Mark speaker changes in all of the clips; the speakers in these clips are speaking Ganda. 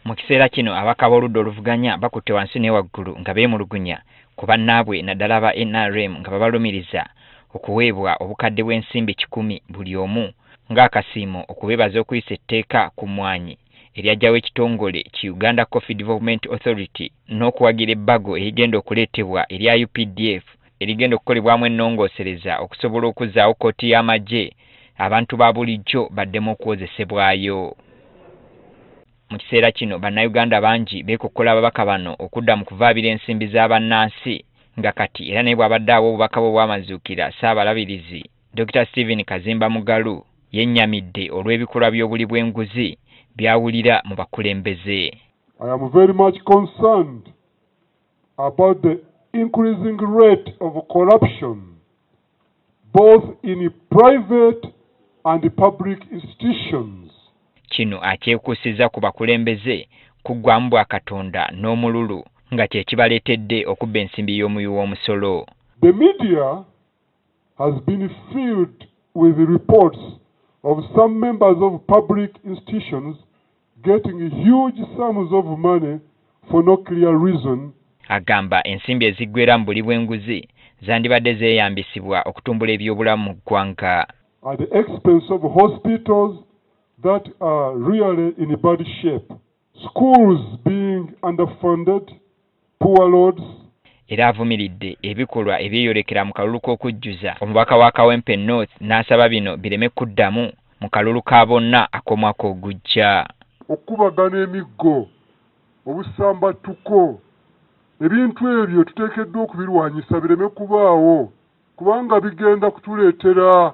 Speaker 1: Mu kiseera kino ababaka b'oludda oluvuganya bakutte wansi ne waggulu nga beemulugunya ku bannaabwe naddala aba NRM nga babalumiriza okuweebwa obukadde bw'ensimbi 100 buli omu ng'akasiimo okubeebaza okuyisa etteeka ku mmwanyi eryajjawo ekitongole ki Uganda Coffee Development Authority n'okuwagira ebbago erigenda okuleetebwa erya UPDF erigenda okukolebwamu ennongoosereza okusobola okuzzaawo kkooti y'amagye abantu ba bulijjo baddemu okuwozesebwayo. Mu kiseera kino bannayuganda bangi beekokkola ababaka bano okudda mu kuvaabira ensimbi za bannansi nga kati era naye bw'abadde awa obubaka bwe obw'amazuukira Ssaabalabirizi Dr. Stephen Kazimba Mugalu yennyamidde olw'ebikolwa by'obuli bw'enguzi by'awulira mu bakulembeze.
Speaker 2: I am very much concerned about the increasing rate of corruption both in private and public institutions.
Speaker 1: Kino akyekuusiza ku bakulembeze kuggwamu bwa Katonda n'omululu nga kye kibaleetedde okubba ensimbi y'omuwi w'omusolo.
Speaker 2: The media has been filled with reports of some members of public institutions getting huge sums of money for no clear reason.
Speaker 1: Agamba ensimbi eziggwera mu buli bw'enguzi zandibadde zeeyambisibwa okutumbula ebyobulamu mu ggwanga.
Speaker 2: At the expense of hospitals that are really in bad shape, schools being underfunded, poor roads.
Speaker 1: Era avumiridde ebikolwa ebyeyolekera mu kalulu k'okujjuza omubaka wa Kawempe North n'asaba bino bireme kuddamu mu kalulu ka bonna ak'omwaka ogujja.
Speaker 2: Okukubagana emiggo, obusambatuko, ebintu ebyo tuteekeddwa okubirwanyisa bireme kubaawo kubanga bigenda kutuleetera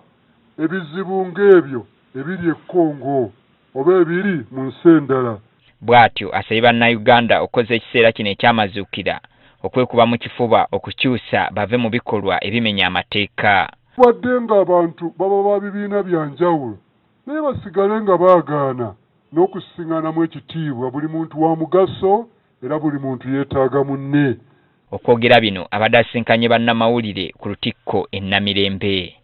Speaker 2: ebizibu ng'ebyo ebiri e Congo oba ebiri mu nsi endala.
Speaker 1: Bw'atyo asabye bannayuganda okukozesa ekiseera kino eky'amazuukira okwekuba mu kifuba okukyusa bave mu bikolwa ebimenya amateeka.
Speaker 2: Wadde ng'abantu baba ba bibiina bya njawulo naye basigale nga baagaana n'okusiŋŋanamu ekitiibwa, buli muntu wa mugaso era buli muntu yeetaaga munne.
Speaker 1: Okwogera bino abadde asisinkanye bannamawulire ku Lutikko e Namirembe.